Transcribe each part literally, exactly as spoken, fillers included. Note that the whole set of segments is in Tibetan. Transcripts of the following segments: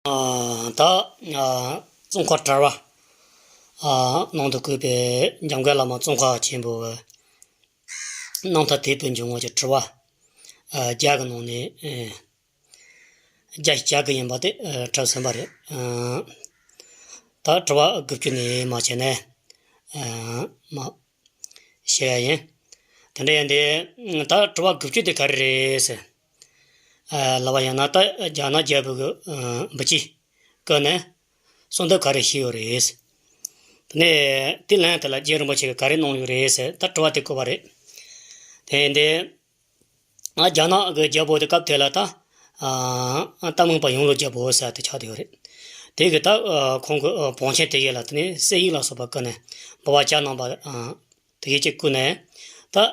ཨ། ད་ཨ་ཙོང་ཁ་དྲི་བ་ཨ་ནང་དུ་བཀོད་པའི་འཇམ་མགོན་བླ་མ་ཙོང་ཁ་ཆེན་པོའི་རྣམ་ཐར་དེད་དཔོན་འབྱུང་བ་གྱི་དྲི་བ་ཨ་བརྒྱ་གི་ནང་ནས་ཨ་བརྒྱ་ཞིག་བརྒྱ་གི་ཡིན་པ་དེ་ཨ་གྲུབ་ཟིན་པ་རེད། ཨ་ད་དྲི་བ་དགུ་བཅུ་ནས་མ་བྱས་ནས་ཨ་མ་བཤད་ཡ་ཡིན། དེ་འདྲ་ཡིན་དེ་ད་དྲི་བ་དགུ་བཅུ་དེ་ག་རེ་རེད་ཟེར། ཨ་ལབ་པ་ཡིན་ན་ད་རྒྱ་ནག་རྒྱལ་པོ་གི་ཨ་འབུལ་ཆས་བསྐུར་ནས་གསོལ་འདེབས་ག་རེ་ཞུས་ཡོད་རེད། དེ་ནས་དེ་ལན་དེ་ལ་རྗེ་རིན་པོ་ཆེ་གིས་ག་རེ་གནང་ཡོད་རེད་ཟེར་ད་དྲི་བ་དེ་བཀོད་པ་རེད། དེ་ཡིན་དེ་ཨ་རྒྱ་ནག་གི་རྒྱལ་པོ་དེ་སྐབས་དེ་ལ་ད་ཨ་ཏཱ་མིང་པ་ཡོང་ལོ་རྒྱལ་པོ་ཟེར་དེ་ཆགས་བསྡད་ཡོད་རེད། དེ་གི་ད་ཨ་ཁོང་གི་ཨ་བང་ཆེན་དེ་གས་ལ་དེ་ནས་གསེར་ཡིག་ལ་སོགས་པ་བསྐུར་ནས་འབུལ་བ་བྱ་གནང་པ་ཨ་དེ་གས་ཅིག་བསྐུར་ནས་ད་ཨ་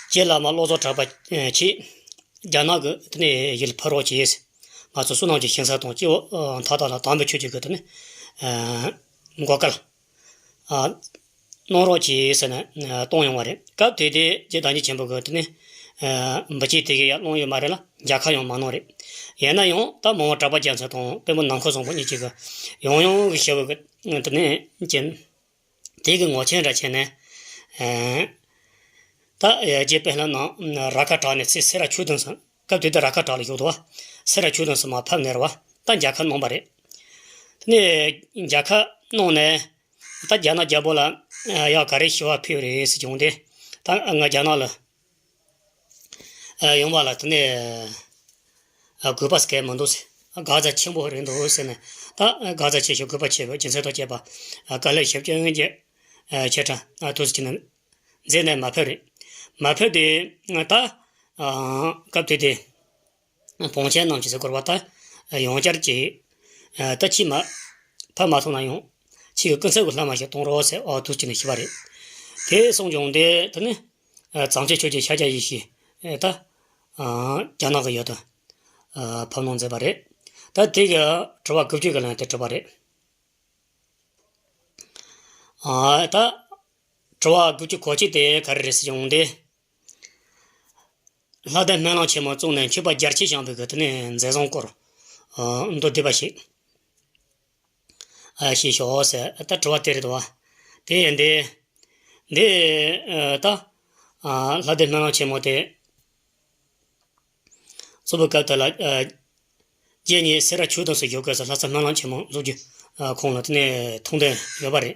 རྗེ་བླ་མ་བློ་བཟང་གྲགས་པ་ཨ་ཁྱེད་རྒྱ་ནག་གི་དེ་ནས་ཡུལ་ཕེབས་རོགས་གྱིས། ང་ཚོ་བསོད་ནམས་ཀྱི་ཞིང་ས་དང་སྐྱེ་བོ་ཨ་མཐའ་དག་ལ་དམ་པའི་ཆོས་ཀྱི་སྒོ་དེ་ནས་ཨ་བགོ་སྐལ་ཨ་གནང་རོགས་གྱིས་ཟེར་ནས་ཨ་གཏོང་ཡོང་བ་རེད། སྐབས་དེ་དུས་རྗེ་བདག་ཉིད་ཆེན་པོ་གིས་དེ་ནས་ཨ་འབུལ་ཆས་དེ་གས་ཡར་བླངས་ཡོད་མ་རེད་ལ་མཇལ་ཁ་ཡང་མ་གནང་རེད། ཡིན་ན་ཡང་ད་མ་འོངས་གྲགས་པ་རྒྱལ་མཚན་དང་དཔོན་པོ་ནམ་མཁའ་བཟང་པོ་གཉིས་ཀྱིས་གི་ཡང་ཡང་གི་ཞུ་བ་གི་དེ་ནས་ཀྱིན་དེ་གི་ངོ་ཆེན་ར་བྱས་ནས་ཨ་ད་རྗེ་དཔོན་སློབ་རྣམས་ར་ཁ་བྲག་ནས་ཚེ་སེ་ར་ཆོས་སྡིངས་སུ་སྐབས་དེ་དུས་ར་ཁ་བྲག་ལ་བཞུགས་འདུག་བ། སེ་ར་ཆོས་སྡིངས་སུ་མར་ཕེབས་ནས་ར་བ་ད་མཇལ་ཁ་གནང་བ་རེད། དེ་ནས་མཇལ་ཁ་གནང་ནས་ད་རྒྱ་ནག་རྒྱལ་པོ་ལ་ཡང་ག་རེ་ཞུ་བ་ཕུལ་རེད་ཟེར་བྱུང་སྟེ། ད་ང་རྒྱ་ནག་ལ་ཡོང་བ་ལ་དེ་ནས་དགོས་པ་གང་མི་འདུག་ཟེར། དགའ་ཚོར་ཆེན་པོ་རེད་འདུག་ཟེར་ནས། ད་དགའ་ཚོར་ཆེ་ཤོས་དགོས་པ་ཆེ་བའི་རྒྱུ་མཚན་དང་བཅས་པ་དཀའ་ལས་ཞིབ་ཅིང་རྒྱས་ཆེ་དྲགས་དུས་ཀྱི་ནང་མཛད་ནས་མར་ཕེབས་རེད། མར་ཕེབས་དེ་ད་སྐབས་དེ་དུས་བང་ཆེན་རྣམས་ཀྱིས་ཟེར་དགོས་པ་ད་ཡང་བསྐྱར་གྱིས་ད་ཁྱེད་མ་ཕེབས་མ་ཐུབ་ན་ཡང་ཁྱེད་ཀྱི་སྐུ་ཚབ་ཀྱི་ལྷ་མོ་ཞིག་གཏོང་རོགས་ཟེར་ཨོ་དུས་ཀྱི་ནས་ཞུས་པ་རེད། དེ་གསུངས་བྱུང་སྟེ་དེ་ནི་ཨ་རྫོང་ཆེན་ཆོས་རྗེ་ཤཱཀྱ་ཡེ་ཤེས་ཨེ་ད་ཨ་རྒྱ་ནག་གི་ཡུལ་དུ་ཨ་ཕེབས་གནང་མཛད་པ་རེད། ད་དེ་གི་དྲི་བ་དགུ་བཅུ་གི་ལན་དེ་དྲིས་པ་རེད། ཨ་ད་དྲི་བ་དགུ་བཅུ་གོ་གཅིག་དེ་ག་རེ་རེད་ཟེར་བྱུང་སྟེ། ལྷ་ལྡན་སྨོན་ལམ་ཆེན་མོ་བཙུགས་ནས་མཆོད་པ་རྒྱ་ཆེར་བཤམས་པའི་གི་དེ་ནས་མཛད་བཟང་སྐོར་ཨ་མདོར་བསྡུས་པ་ཞིག་ཨ་ཞུས་ཤོག་ཟེར། ད་དྲི་བ་དེ་རེད་དོ། དེ་ཡིན་དེ། འདི་ཨ་ད་ཨ་ལྷ་ལྡན་སྨོན་ལམ་ཆེན་མོ་དེ་གཙོ་བོ་སྐབས་དེ་ལ་ཨ་རྗེ་ཉིད་སེ་ར་ཆོས་སྡིངས་སུ་བཞུགས་སྐབས་སུ་ལྷ་ས་སྨོན་ལམ་ཆེན་མོ་འཛུགས་རྒྱུ་ཨ་ཁོང་ལ་དེ་ནས་ཐུགས་འདུན་ཡོད་པ་རེད།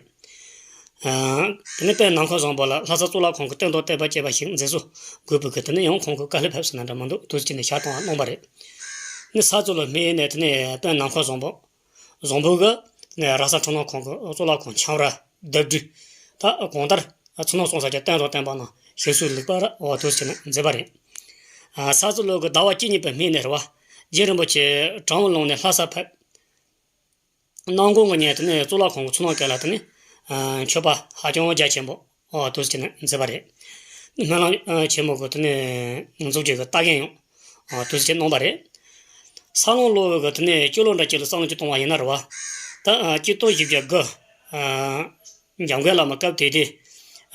ཨ་དེ་ནས་དཔོན་ནམ་མཁའ་བཟང་པོ་ལ་ལྷ་ས་གཙུག་ལག་ཁང་གི་རྟེན་དང་བརྟེན་པ་བཅས་པ་ཞིག་མཛད་བཟོ་དགོས་པའི་གི་དེ་ནས་ཡང་ཁོང་གི་བཀའ་སློབ་ཕེབས་སོང་ན་འདྲ་མི་འདུག་དུས་ཀྱི་ནས་ཞལ་གཏོང་བ་གནང་བ་རེད། ནི་ས་གཙོ་ལ་སྨན་ནས་དེ་ནས་དཔོན་ནམ་མཁའ་བཟང་པོ། བཟང་པོ་གི་ནས་ར་ས་འཕྲུལ་སྣང་ཁང་གི་གཙུག་ལག་ཁང་ཁྱམས་ར་ལྡབ་འགྲིག་ད་གང་ལྟར་ཚུར་སྣང་སོང་ས་ཀྱི་རྟེན་དང་བརྟེན་པ་རྣམས་ཞིག་གསོས་ལེགས་པར་འོ་དུས་ཀྱི་ནས་མཛད་པ་རེད། ཨ་ས་གཙོ་ལོ་གི་ཟླ་བ་བཅུ་གཉིས་པའི་སྨད་ནས་རེད་བ། རྗེ་རིན་པོ་ཆེ་གྲང་བ་ལུང་ནས་ལྷ་ས་ཕེབས། གནམ་དགུང་གི་ཉིན་དེ་ནས་གཙུག་ལག་ཁང་གི་ཚུར་སྣང་ག་ལ་དེ་ནས་ཨ་མཆོད་པ་ཧ་ཅང་རྒྱ་ཆེན་པོ་འོ་དུས་ཀྱི་ནས་མཛད་པ་རེད། སྨོན་ལམ་ཨ་ཆེན་མོ་གི་དེ་ནས་འཛུགས་རྒྱུ་གི་ལྟ་མཁན་ཡང་འོ་དུས་ཀྱི་གནང་བ་རེད། ས་ལོང་ལོ་བའི་གི་དེ་ནས་སྤྱི་ལོ་འདྲ་གཅིག་ལ་བསམ་བློ་གཅིག་གཏོང་བ་ཡིན་ན་རེད་བ། ད་ཨ་གཅིག་སྟོང་བཞི་བརྒྱ་དགུ་ཨ་འཇམ་མགོན་བླ་མ་སྐབས་དེ་དུས་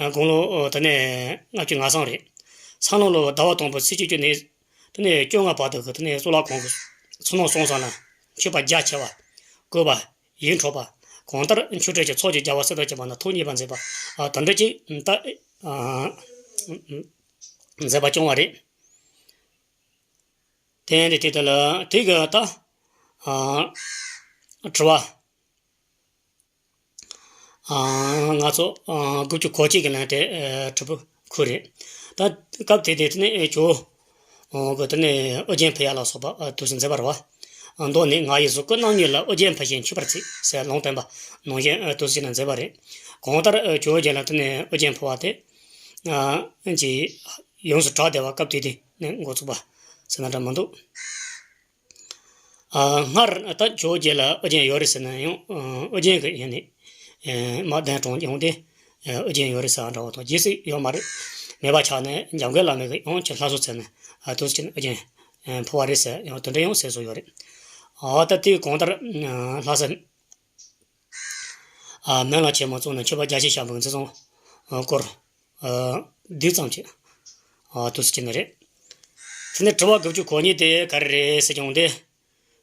ཨ་དགུང་ལོ་དེ་ནས་ལྔ་བཅུ་ང་གསུམ་རེད། ས་ལོང་ལོ་བའི་ཟླ་བ་དང་པོ་ཚེས་བཅུ་གཅིག་ནས་དེ་ནས་བཅོ་ལྔ་བར་དུ་གི་དེ་ནས་གཙུག་ལག་ཁང་གི་ཚུར་སྣང་སོང་ཙང་ལ་མཆོད་པ་རྒྱ་ཆེ་བ། བཀོད་པ་ཡིད་འཕྲོག་པ། གང་ལྟར་ཆོས་འབྲེལ་གྱི་ཚོགས་ཀྱི་རྒྱལ་བ་སྲས་དང་བཅས་པ་རྣམས་ཐུགས་མཉེས་པར་མཛད་པ་ཨ་དེ་འདྲ་ཅིག་ད་ཨ་མཛད་པ་བྱུང་བ་རེད། དེ་ཡིན་དེ་དེ་ལ་དེ་གི་ད་ཨ་དྲི་བ་ཨ་ང་ཚོ་ཨ་དགུ་བཅུ་གོ་གཅིག་གི་ལན་དེ་ཨ་དྲིལ་བུ་ཁོ་རེད། ད་སྐབས་དེ་དེ་དེ་ནས་ཨེ་ཇོ་བོ་གི་དེ་ནས་ཨོ་རྒྱན་ཕུལ་ཡ་ལ་སོགས་པ་ཨ་དུས་སུ་མཛད་པ་རེད་བ། མདོ་ནས་ང་ཡི་གཟུགས་སྐུ་རྣམ་གཉིས་ལ། ཨོ་རྒྱན་ཕུལ་ཞིང་མཆོད་པར་བརྩིས་ཟེར་ལུང་བསྟན་པ་ནང་བཞིན་ཨ་དུས་སུ་ནས་མཛད་པ་རེད། གང་ལྟར་ཨ་ཇོ་བོ་རྒྱན་ལ་དེ་ནས་ཨོ་རྒྱན་ཕུལ་བ་དེ་ཨ་ཅིག་ཡོངས་སུ་གྲགས་བསྡད་པ་སྐབས་དེ་དེ་ནས་འགོ་བཙུགས་པ་ཟེར་ན་འདྲ་མི་འདུག་ཨ་སྔར་ད་ཇོ་བོ་རྗེ་ལ་ཨོ་རྒྱན་ཡོད་རེད་ཟེར་ན་ཡང་ཨ་ཨོ་རྒྱན་གྱི་ཡིན་ནི་ཨ་མ་གདན་དྲངས་ཡོང་སྟེ་ཨ་ཨོ་རྒྱན་ཡོད་རེད་ཟེར་བ་འདྲ་བོ་དང་རྗེས་སུ་ཡོད་མ་རེད། མེད་པ་ཆགས་ནས་འཇམ་མགོན་བླ་མའི་གི་ཡང་ཁྱེད་ལྷ་གསོལ་ཚད་ནས་ཨ་དུས་ཀྱི་ཨོ་རྒྱན་ཨ་ཕུལ་བ་རེད་ཟེར་ཡང་དེ་འདྲ་ཡང་ཟེར་སྲོལ་ཡོད་རེད། ཨ་ད་དེའི་གང་ལྟར་ཨ་ལྷ་ས་ཨ་སྨོན་ལམ་ཆེན་མོ་བཙུགས་ནས་མཆོད་པ་རྒྱ་ཆེ་བཤམས་པའི་མཛད་བཟང་སྐོར་ཨ་བསྡུས་ཙམ་ཅིག་ཨ་དུས་ཀྱི་ནི་རེད། དེ་ནས་དྲི་བ་དགུ་བཅུ་གོ་གཉིས་དེ་ག་རེ་རེད་ཟེར་བྱུང་སྟེ།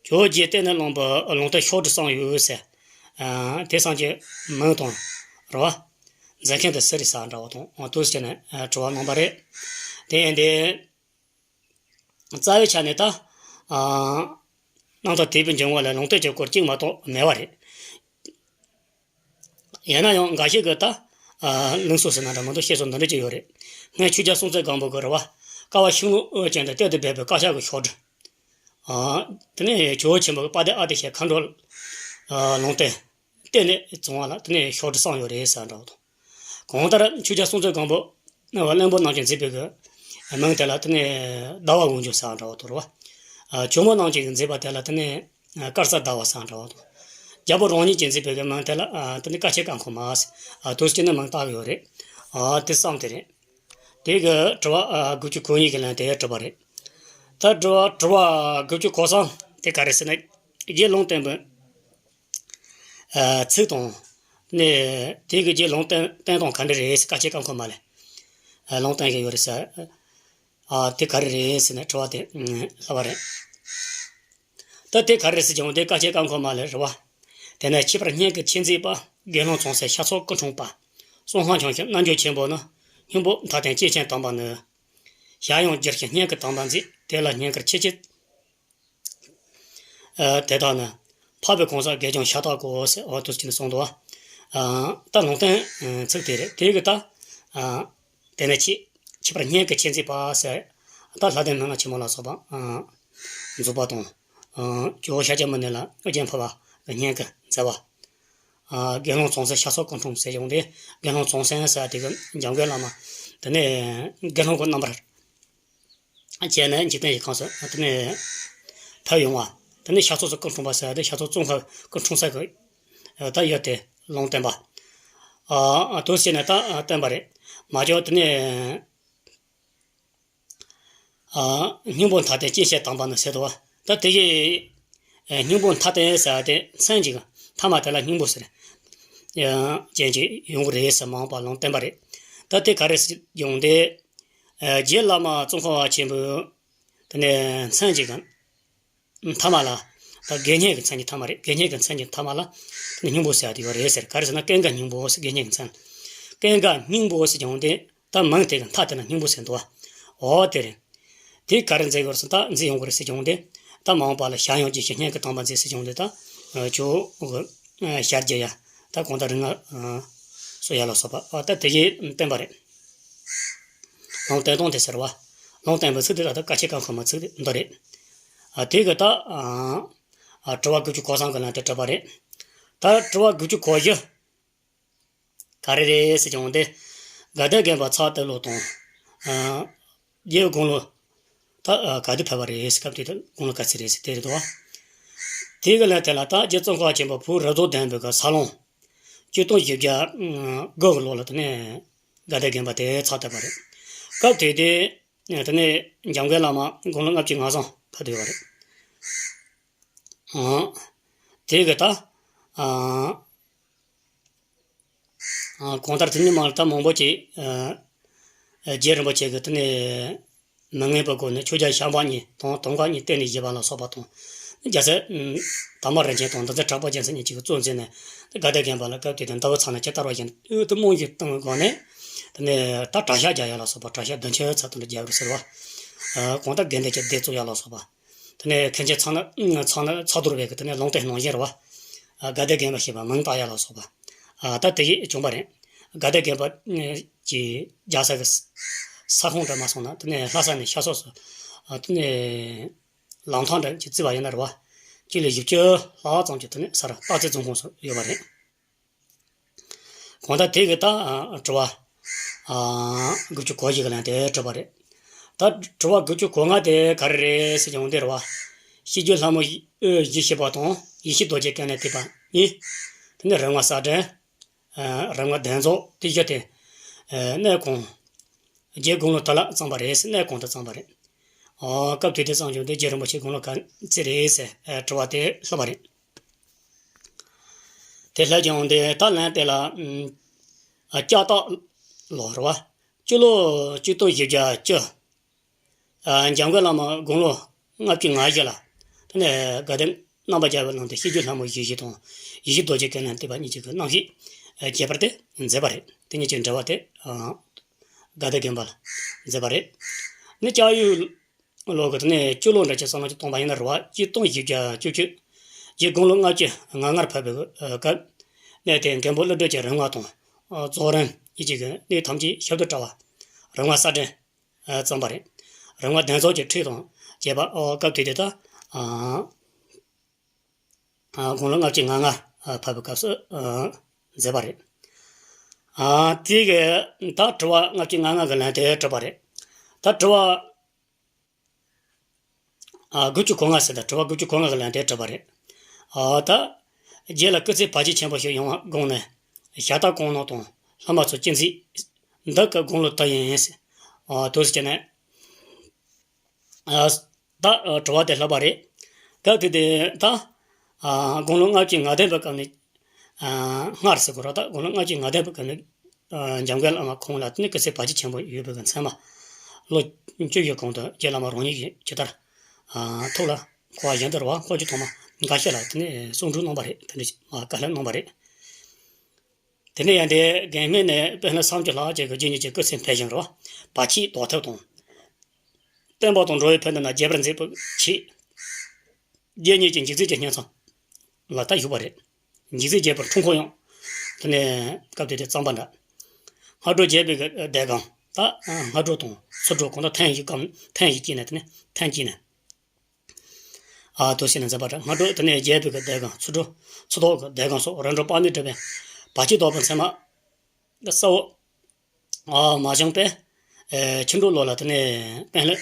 ཇོ་བོ་རྗེ་བསྟན་ནས་བླངས་པའི་ལུང་བསྟན་ཤོག་དྲིལ་གསུམ་ཡོད་ཟེར། ཨ་དེ་གསུམ་གྱི་མིང་དང་། རེད་བ། མཛད་མཁན་དེ་སུ་རེད་ཟེར་འདྲ་བོ་དང་། ཨ་དུས་ཟེར་ནས་ཨ་དྲི་བ་གནང་པ་རེད། དེ་ཡིན་དེ། རྩ་བའི་ཆ་ནས་ད། ཨ་རྣམ་ཐར་དེབ་འབྱུང་བ་ལ་ལུང་བསྟན་གྱི་སྐོར་གཅིག་མ་གཏོགས་མེད་པ་རེད། ཡིན་ན་ཡང་འགའ་ཞིག་གིས་ད། ཨ་ལུང་གསུམ་ཟེར་ན་འདྲ་མི་འདུག་བཤད་སྲོལ་འདི་འདྲ་ཅིག་ཡོད་རེད། སྔོན་ཆོས་རྒྱལ་སྲོང་བཙན་སྒམ་པོ་གིས་རེད་བ། ཀ་བ་ཤིང་ལོ་ཨོ་ཅན་དུ་གཏེར་དུ་སྦས་པའི་བཀའ་ཤག་གི་ཤོག་དྲིལ། ཨ་དེ་ནས་ཇོ་བོ་ཆེན་པོ་གི་དཔལ་ལྡན་ཨ་ཏི་ཤའི་མཁའ་འགྲོ། ཨ་ལུང་བསྟན། གཏེར་ནས་བྱུང་བ་ལ་དེ་ནས་ཤོག་དྲིལ་གསུམ་ཡོད་རེད་ཟེར་འདྲ་བོ་དང་། གང་ལྟར་ཆོས་རྒྱལ་སྲོང་བཙན་སྒམ་པོ་ནི་བློན་པོ་རྣམས་ཀྱིས་མཛད་པའི་གི་མིང་དེ་ལ་དེ་ནས་ཟླ་བ་འོག་འཇུག་ཟེར་འདྲ་བོ་དང་རེད་བ། ཨ་ཇོ་མོ་རྣམས་ཀྱིས་མཛད་པ་དེ་ལ་དེ་ནས་དཀར་གསལ་ཟླ་བ་ཟེར་འདྲ་བོ་དང་། རྒྱལ་པོ་རང་ཉིད་ཀྱིས་མཛད་པའི་གི་མིང་དེ་ལ་ཨ་དེ་ནས་དཀར་ཆག་སྐར་འཁོར་མ་ཟེར། ཨ་དུས་ཀྱི་ནི་མིང་བཏགས་ཡོད་རེད། ཨ་དེ་གསུམ་དེ་རེད། དེ་གི་དྲི་བ་ཨ་དགུ་བཅུ་གོ་གཉིས་ཀྱི་ལན་དེ་དྲི་བ་རེད། ད་དྲི་བ་དྲི་བ་དགུ་བཅུ་གོ་གསུམ་དེ་ག་རེ་ཟེར་ན། རྗེ་ལུང་བསྟན་པའི་ཨ་ཚིག་དང་། ནས་དེ་གི་རྗེ་ལུང་བསྟན་བསྟན་དང་ག་འདྲ་རེད་ཟེར། དཀར་ཆག་སྐར་འཁོར་མ་ལས་ཨ་ལུང་བསྟན་གྱི་ཡོད་རེད་ཟེར། ཨ་དེ་ག་རེ་རེད་ཟེར་ནས་དྲི་བ་དེ་ལྷག་པ་རེད། ད་དེ་ག་རེ་ཟེར་ཀྱང་དེ་དཀར་ཆག་སྐར་འཁོར་མ་ལས་རེད་བ། དེ་ནས་ཁྱད་པར་སྙན་གྱི་མཆེད་མཛད་པ། དགེ་སློང་བྱང་སེམས་ཤ་ཚ་སྐུ་འཁྲུངས་པ། གསང་སྔགས་འཆང་ཞིང་རྣལ་འབྱོར་ཆེན་པོ་ནི། སྙིང་པོ་མཐའ་རྟེན་སྐྱེས་ཆེན་དམ་པ་ནི། ཞལ་ཡང་བསྒྱུར་ཞིང་སྙན་གྱི་དམ་པ་མཛད། དེ་ལ་སྙན་བཀུར་ཆེ་ཆེ། ཨ་དེ་དག་ནི། འཕགས་པའི་གང་ཟག་དགེ་སྦྱོང་ཤ་སྟག་གོ་ཟེར། འོ་དུས་ཀྱི་ནི་གསུངས་འདུག་ཨ་ད་ལུང་བསྟན་ཚིག་དེ་རེད། དེ་གི་ད། ཨ་དེ་ནས་ཁྱད་ཁྱད་པར་སྙན་གྱི་མཆེད་མཛད་པ་ཟེར། ད་ལྷ་ལྡན་མན་ངག་ཆེན་མོ་ལ་སོགས་པ། ཨ་རྫོགས་པ་དང་། ཨ་ཇོ་བོ་ཤཱཀྱ་མུ་ནེ་ལ་ཨོ་རྒྱན་ཕུར་པ་གི་སྙན་གྱི་མཛད་པ། ཨ་དགེ་སློང་བྱང་སེམས་ཤ་ཚ་སྐུ་འཁྲུངས་ཟེར་ཡོང་དེ། དགེ་སློང་བྱང་སེམས་ཟེར་དེ་གི་འཇམ་མགོན་བླ་མ། དེ་ནས་དགེ་སློང་གི་རྣམ་པར་བྱས་ནས་འཇིག་རྟེན་གྱི་ཁམས་སུ་དེ་ནས་ཕེབས་ཡོང་བ། དེ་ནས་ཤ་ཚ་སྐུ་འཁྲུངས་པ་ཟེར་དེ་ཤ་ཚ་ཙོང་ཁ་སྐུ་འཁྲུངས་ས་གི་ད་ཡོད་དེ་ལུང་བསྟན་པ། ཨ་དུས་ཟེར་ནས་ད་བསྟན་པ་རེད། མ་ཇོ་དེ་ནས། ཨ་སྙིང་པོ་མཐའ་རྟེན་སྐྱེས་ཆེན་དམ་པ་ནི་ཟེར་དོ། ད་དེ་གི་ཨ་སྙིང་པོ་མཐའ་རྟེན་ཟེར་ཏེ་མཚན་གཅིག་མཐའ་མ་དེ་ལ་སྙིང་པོ་ཟེར། ཡང་ཅན་གཅིག་ཡོང་གི་རེད་ཟེར་མ་འོངས་པ་ལུང་བསྟན་པ་རེད། ད་དེ་ག་རེ་ཟེར་ཡོང་དེ། ཨ་རྗེ་བླ་མ་ཙོང་ཁ་པ་ཆེན་པོས་དེ་ནས་མཚན་གཅིག་མཐའ་མ་ལ། ད་དགེ་བསྙེན་གྱི་མཚན་གྱི་མཐའ་མ་རེད། དགེ་བསྙེན་གྱི་མཚན་གྱི་མཐའ་མ་ལ་དེ་ནས་སྙིང་པོ་ཟེར་ཡ་དེ་ཡོད་རེད་ཟེར། ག་རེ་ཟེར་ན་ཀུན་དགའ་སྙིང་པོ་ཟེར། དགེ་བསྙེན་གྱི་མཚན། ཀུན་དགའ་སྙིང་པོ་ཟེར་ཀྱང་དེ། ད་མིང་དེ་གི་མཐའ་དེ་ན་སྙིང་པོ་ཟེར་འདུག་བ། འོ་དེ་རེད། དེ་ག་རེ་མཛད་དགོས་རེད་ཟེར། ད་མཛད་ཡོང་དགོས་རེད་ཟེར་བྱུང་སྟེ། ད་མ་འོངས་པ་ལ་ཞལ་ཡང་བསྒྱུར་ཞིང་སྙན་གྱི་དམ་པ་མཛད་ཟེར་བྱུང་སྟེ། ད་ཇོ་བོ་གི་ཞལ་རྒྱུ་ཡ། ད་གང་ལྟར་རིག་སྔགས་སོགས་ཡ་ལ་སོགས་པ། ཨ་ད་དེ་ཡིས་བསྟན་པ་རེད། ལུང་བསྟན་སྟངས་དེ་ཟེར་བ། ལུང་བསྟན་པའི་ཚིག་དེ་ད་ལྟ་དཀར་ཆག་སྐར་འཁོར་མའི་ཚིག་དེ་འདི་རེད། ཨ་དེ་གི་ད་ཨ་དྲི་བ་དགུ་བཅུ་གོ་གསུམ་གི་ལན་དེ་དྲིས་པ་རེད། ད་དྲི་བ་དགུ་བཅུ་གོ་བཞི། ག་རེ་རེད་ཟེར་བྱུང་སྟེ། དགའ་ལྡན་དགོན་པ་ཚར་དུ་ལོག་དང་། ཨ་རྗེ་དགུང་ལོ། ད་ཨ་ག་དུས་ཕེབས་པ་རེད་ཟེར། སྐབས་དེ་དུས་དགུང་ལོ་ག་ཚོད་རེད་ཟེར་དེ་རེད་དོ། དེ་གི་ལན་དེ་ལ་ད་རྗེ་ཙོང་ཁ་པ་ཆེན་པོ་བོད་རབ་རྫོགས་ལྡན་པའི་གི་ས་ལོ། ཆིག་སྟོང་བཞི་བརྒྱ་དགུ་གི་ལོ་ལ་དེ་ནས་དགའ་ལྡན་དགོན་པ་དེ་ཚར་ཐུབ་པ་རེད། སྐབས་དེ་དུས་དེ་ནས་འཇམ་མགོན་བླ་མ་དགུང་ལོ་ལྔ་བཅུ་ང་གསུམ་ཕེབས་ཐུབ་པ་རེད། ཨ་དེ་གི་ད་ཨ། ཨ་གང་ལྟར་དེ་ནས་མར་ད་མང་པོ་ཅིག་ཨ་ཨ་རྗེ་རིན་པོ་ཆེ་གི་དེ་ནས་མི་ངན་པའི་སྒོ་ནས་ཆོས་རྒྱལ་ཤངས་པ་གཉིས་དང་དུང་དཀར་གཉིས་གཏན་ནས་བཞེས་པ་ལ་སོགས་པ་དང་། རྒྱལ་སྲས་ཨ་དར་མ་རིན་ཆེན་དང་འདུ་འཛི་གྲགས་པ་རྒྱལ་མཚན་གཉིས་ཀྱིས་གཙོ་འཛིན་ནས་དགའ་ལྡན་དགོན་པ་ལ་སྐབས་དེ་དུས་མདའ་བོ་ཚ་ན་ཇི་ལྟར་བ་བཞིན་དབུལ་དུ་རྨོངས་ཀྱིས་བཏང་བའི་སྒོ་ནས། དེ་ནས་ད་གྲྭ་ཤག་རྒྱག་ཡ་ལ་སོགས་པ། གྲྭ་ཤག་བདུན་ཅུ་ཚུད་དུ་རྒྱག་རུ་ཟེར་བ། ཨ་གང་ལྟར་དགེ་འདུན་གྱི་སྡེ་བཙུགས་ཡ་ལ་སོགས་པ། དེ་ནས་མཁན་ཆེན་ཚང་ནས་ཚང་ནས་ཚ་རྡོར་བས་ཀྱི་དེ་ནས་ལུང་བསྟན་གནང་བཞིན་རེད་བ། ཨ་དགའ་ལྡན་དགོན་པ་ཞེས་པ་མིང་བཏགས་ཡ་ལ་སོགས་པ། ཨ་ད་དེ་ཡིས་བྱུང་བ་རེད། དགའ་ལྡན་དགོན་པ་གི་རྒྱག་ས་གི་ས་ཁོངས་འདྲ་མ་སོང་ན། དེ་ནས་ལྷ་ས་ནས་ཤར་ཕྱོགས་སུ། ཨ་དེ་ནས་ལམ་ཐག་འདྲ་ཅིག་བརྩིས་པ་ཡིན་ན་རེད་བ། གཅིག་ལས་བཞི་བཅུ་ལྷག་ཙམ་གྱི་དེ་ནས་ས་ར་སྟག་རྩེ་རྫོང་ཁོངས་སུ་ཡོད་པ་རེད། གང་ལྟར་དེ་གི་ད་ཨ་དྲི་བ་ཨ་དགུ་བཅུ་གོ་བཞི་གི་ལན་དེ་དྲིས་པ་རེད། ད་དྲི་བ་དགུ་བཅུ་གོ་ལྔ་དེ་ག་རེ་རེད་ཟེར་ཀྱང་འདི་རེད་བ། སྤྱི་རྒྱུད་ལྷ་མོ་ཡེ་ཤེས་པ་དང་ཡེ་ཤེས་རྡོ་རྗེ་སྐྱབས་གནས་ཐེག་པ་གཉིས། དེ་ནས་རབ་སྔགས་གསལ་སྒྲོན། ཨ་རབ་སྔགས་གདན་རྫོགས་དེ་བཞི་དེ། ཨ་གནས་གང་། རྗེ་དགུང་ལོ་དུ་ལ་བརྩམས་པ་རེད་ཟེར། གནས་གང་དུ་བརྩམས་པ་རེད། ཨོ་སྐབས་དེ་དུས་བརྩམས་བྱུང་སྟེ་རྗེ་རིན་པོ་ཆེ་དགུང་ལོ་ག་ཚོད་རེད་ཟེར་ཨ་དྲི་བ་དེ་ལྷག་པ་རེད། དེ་ལྷག་བྱུང་སྟེ་ད་ལན་དེ་ལ་ཨ་ལྕགས་སྟག་ལོ་རེད་བ། སྤྱི་ལོ་གཅིག་སྟོང་བཞི་བརྒྱ་བཅུ། ཨ་འཇམ་མགོན་བླ་མ་དགུང་ལོ་ལྔ་བཅུ་ང་བཞི་ལ། ད་ ནས་དགའ་ལྡན་རྣམ་པར་རྒྱལ་བའི་ལུང་དུ་ཤེས་རྒྱུད་ལྷ་མོ་ཡིད་བཞིན་དང་། ཡིད་བཞིན་རྡོ་རྗེ་སྐུ་ལ་བསྟེན་པ་གཉིས་ཀྱི་རྣམ་བཤད་རྒྱས་པར་དེ་མཛད་པ་རེད། དེ་གཉིས་ཀྱི་འབྲེལ་བ་དེ་དགའ་ལྡན་དགོན་པ་ལ་མཛད་པ་རེད། ནི་ལྕགས་ཡོས་ལོ་གི་དེ་ནས་སྤྱི་ལོ་འདྲ་ཅིག་བསམ་བློ་ཅིག་གཏོང་པ་ཡིན་ན་རེད་བ། གཅིག་སྟོང་བཞི་བརྒྱ་བཅུ་གཅིག་རྗེ་དགུང་ལོ་ལྔ་བཅུ་ང་ལྔར་ཕེབས་པའི་སྐབས། གནས་དེ་མགོན་པོ་ཀླུ་སྒྲུབ་ཀྱི་རིམ་ལྔ་དང་། རྫོགས་རིམ་གཉིས་ཀྱི་གནད་ཐམས་ཅད་ཞིབ་ཏུ་བཀྲལ་བ། རིམ་ལྔ་གསལ་འགྲེལ་བརྩམས་པ་རེད། རིམ་ལྔ་གདན་རྫོགས་ཀྱི་ཁྲིད་དང་བཅས་པ། སྐབས་དེ་དུས་ད་དགུང་ལོ་ལྔ་བཅུ་ང་ལྔ་ཕེབས་པའི་སྐབས་སུ་མཛད་པ་རེད། དེ་གི་ད་དྲི་བ་ལྔ་བཅུ་ང་ལྔ་གི་ལན་དེ་དྲིས་པ་རེད། ད་དྲི་བ་ཨ། དགུ་བཅུ་གོ་ལྔ་ཟེར། ད་དྲི་བ་དགུ་བཅུ་གོ་ལྔ་གི་ལན་དེ་དྲིས་པ་རེད། ཨ། ད་རྗེ་ལ་སྐུ་ཚེ་བར་ཆད་ཆེན་པོ་ཞིག་ཡོང་བ་དགོངས་ནས། ཞལ་ཏ་གོང་ནོ་དང་ལྷག་མ་ཚོ་ཅི་མཛད། འདི་སྐུ་དགུང་ལོ་དུ་ཡིན་ཟེར། ཨ། དུ་ཟེར་ནས། ཨ། ད་དྲི་བ་དེ་ལྷག་པ་རེད། སྐབས་དེ་དེ་ད། ཨ། དགུང་ལོ་ལྔ་བཅུ་ང་བདུན་པའི་སྐབས་ནས། ཨ། སྔར་ཟེར་དགོས་རེད། ད་དགུང་ལོ་ལྔ་བཅུ་ང་བདུན་པའི་སྐབས་ནས། ཨ། འཇམ་མགོན་བླ་མ་ཁོང་ལ་དེ་ནས་སྐུ་ཚེ་བར་ཆད་ཆེན་པོ་ཡོད་པའི་མཚན་མ། ལོ་བཅུ་ཡི་གོང་དུ་རྗེ་བླ་མ་རང་ཉིད་ཀྱིས་ཇི་ལྟར། ཨ། ཐུགས་ལ་འཁོར་བ་གཞན་དུ་རེད་བ། འཁོར་གྱི་ཐོག་མ་འགའ་ཤས་ལ་དེ་ནས་གསུང་སྒྲོས་གནང་བ་རེད། དེ་འདྲ་བཀའ་སློབ་གནང་བ་རེད། དེ་ནས་ཡང་དེ་རྒན་སྨད་ནས་དཔོན་སློབ་སུམ་ཅུ་ལྷག་ཅིག་གིས་རྗེ་ཉིད་ཀྱི་སྐུ་ཚེ་འཕེལ་ཞིང་རེད་བ། བར་ཆད་བཟློག་ཐབས་དང་། བསྟན་པ་དང་འགྲོ་བའི་ཕན་བདེ་རྣམས་རྒྱས་པར་མཛད་པའི་ཆེད། རྗེ་ཉིད་ཀྱི་འཇིགས་མཛད་ཀྱི་བསྙེན་མཚམས་ལ་ད་བཞུགས་པ་རེད། འཇིགས་མཛད་རྒྱས་པར་འཁྲུངས་འཁོར་ཡང་། དེ་ནས་སྐབས་དེ་དུས་གཙང་པ་འདྲ། སྔ་དྲོ་རྒྱས་པའི་གདན་སྒང་ད། སྔ་དྲོ་དང་ཚུར་འགྲོ་གང་ལྟར་ཐེངས་བཞི་གམ་ཐེངས་བཞི་སྐྱེལ་ནས། དེ་ནས་ཐེངས་སྐྱེལ་ནས། ཨ། དུ་ཟེར་ནས་མཛད་པ་འདྲ། སྔ་དྲོ་དེ་ནས་རྒྱས་པའི་གདན་སྒང་། ཚུར་འགྲོ་ཚུར་ཐོག་གི་གདན་སྒང་སོགས་རིམ་གྲོ་དཔག་མེད་བསྒྲུབས་པས་བར་ཆད་བཟློག་པའི་མཚན་མ་གསལ་བོ། ཨ། མ་བྱུང་བས། ཨེ། ཕྱི་དྲོ་ལོ་ལ་དེ་ནས་དཔོན་སློབ་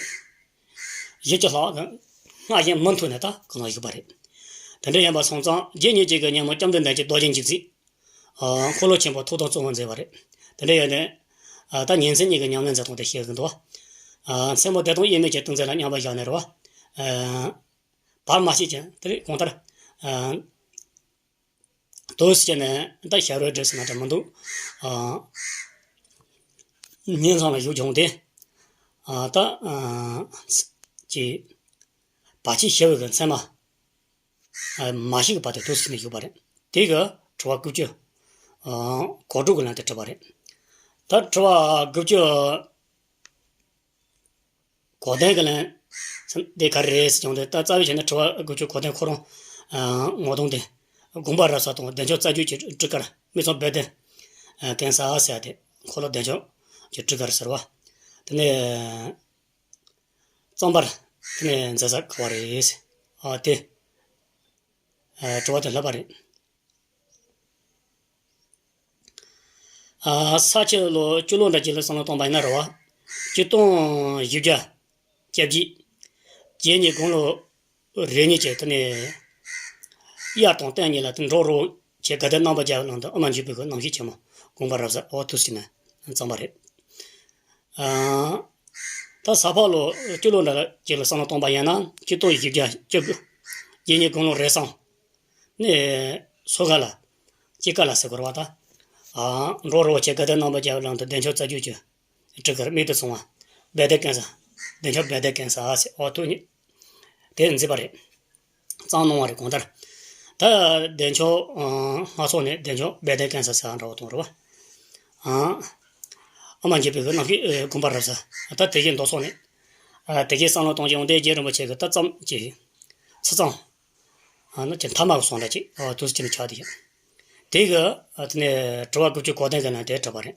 བཞི་བཅུ་ལྷག་གིས་སྔར་བཞིན་མུ་མཐུད་ནས་ད་གང་ལ་བཞུགས་པ་རེད། དེ་འདྲ་ཡིན་པ་སོང་ཙང་རྗེ་ཉིད་ཀྱི་ཉིན་མོ་བཅོམ་ལྡན་འདས་ཀྱི་རྡོ་རྗེ་འཇིགས་མཛད། ཨ། འཁོར་ལོ་ཆེན་པོ་ཐུགས་དམ་གཙོ་བོར་མཛད་པ་རེད། དེ་འདྲ་ཡིན་ནས། ཨ། ད་ཉིན་མཚན་གཉིས་ཀྱི་ཉམས་ལེན་མཛད་སྟངས་དེ་བཤད་གི་འདུག་ཨ། མཚན་མོ་བདེ་སྟོང་དབྱེར་མེད་ཀྱི་ཏིང་འཛིན་ལ་མཉམ་པར་བཞག་ནས་རེད་བ། ཨ། བར་མ་ཆད་ཅིང་དེ་རིང་གང་ལྟར། ཨ། དུ་ཟེར་ནས་ད་ཞབས་རོལ་སྒྲིག་ཟེར་ན་འདྲ་མི་འདུག་ཨ། བསྙེན་མཚམས་ལ་བཞུགས་བྱུང་སྟེ། ཨ། ད། ཨ། ཅིག་བར་ཆད་ཞི་བའི་གི་མཚན་མ། ཨ། མ་ཞིག་བར་དུ་དུ་ཟེར་ནས་བཞུགས་པ་རེད། དེ་གི་དྲི་བ་དགུ་བཅུ། ཨ། གོ་དྲུག་གི་ལན་དེ་དྲིས་པ་རེད། ད་དྲི་བ་དགུ་བཅུ། གོ་དོན་གྱི་ལན། དེ་ག་རེ་རེད་ཟེར་བྱུང་སྟེ། ད་རྩ་བའི་ཆ་ནས་དྲི་བ་དགུ་བཅུ་གོ་དོན་ཁོ་རང་། ཨ། ངོ་གདོང་དེ། དགོངས་པ་རབ་གསལ་དང་བདེ་མཆོག་རྩ་རྒྱུད་ཀྱི་སྤྲུལ་སྐར་མི་ཚང་བེ་དན། ཨ། གན་ས་ཟེར་ཏེ། འཁོར་ལོ་བདེ་མཆོག་གི་སྤྲུལ་སྐར་ཟེར་བ། དེ་ནས་གཙང་པར་དེ་ནས་མཛད་ས་ག་བ་རེད། ཨ། དེ། ཨ། དྲི་བ་དེ་ལྷག་པ་རེད། ཨ། ས་ཕྱི་ལོ་སྤྱི་ལོ་འདྲ་ཅིག་ལ་བསམ་བློ་གཏོང་པ་ཡིན་ན་རེད་བ། ཆིག་སྟོང་བཞི་བརྒྱ་བརྒྱད་ཅུ། རྗེ་ཉིད་དགུང་ལོ་རེ་གཉིས་ཀྱི་དེ་ནས་དབྱར་དང་སྟོན་གཉིས་ལ་དེ་འབྲོག་རོ་བྱེ་དགའ་ལྡན་རྣམ་པར་རྒྱལ་བའི་ལུང་དུ་ཨ་མ་འཇུ་པའི་གི་རྣམ་བཤད་ཆེན་མོ་དགོངས་པ་རབ་གསལ་འོ་དུ་ཟེར་ནས་བརྩམས་པ་རེད། ཨ། ད་ས་ཕག་ལོ་སྤྱི་ལོ་འདྲ་ཅིག་ལ་བསམ་བློ་གཏོང་པ་ཡིན་ན། ཆིག་སྟོང་བཞི་བརྒྱ་བཅུ་དགུ། རྗེ་ཉིད་དགུང་ལོ་རེ་གསུམ། ནས་སོ་ག་ལ། སྐྱེས་སྐར་ལ་ཟེར་དགོས་རེད་བ་ད། ཨ། འབྲོག་རོ་བྱེ་དགའ་ལྡན་རྣམ་པར་རྒྱལ་བའི་ལུང་དུ་བདེ་མཆོག་རྩ་རྒྱུད་ཀྱི་སྤྲུལ་སྐར་རྨད་དུ་བྱུང་བ་བེ་དན་གན་ས། བདེ་མཆོག་བེ་དན་གན་ས་ཟེར་འོ་དུ་ནི། དེ་མཛད་པ་རེད། བརྩམས་གནང་བ་རེད། གང་ལྟར། ད་བདེ་མཆོག་ཨ། སྔགས་ཚོགས་ནས་བདེ་མཆོག་བེ་དན་གན་ས་ཟེར་བ་འདྲ་བོ་གཏོང་རེད་བ། ཨ། ཨ་མ་འཇུ་པའི་གི་རྣམ་བཤད་དགོངས་པ་རབ་གསལ། ད་དེ་བཞིན་མདོ་སོགས་ནས། ཨ། དེ་བཞིན་བསམ་བློ་གཏོང་ཞིང་དེ་རྗེ་རིན་པོ་ཆེ་གི་ད་ཙམ་གྱི་ཚིག་ཙམ། ཨ། ནི་ཅི་མཐའ་མ་གི་སོང་འདྲ་ཅིག་ཨ། དུ་ཟེར་ནས་ཆགས་དེ་ཡིན། དེ་གི། ཨ། དེ་ནས་དྲི་བ་དགུ་བཅུ་གོ་དོན་གྱི་ནང་དེ་དྲིས་པ་རེད།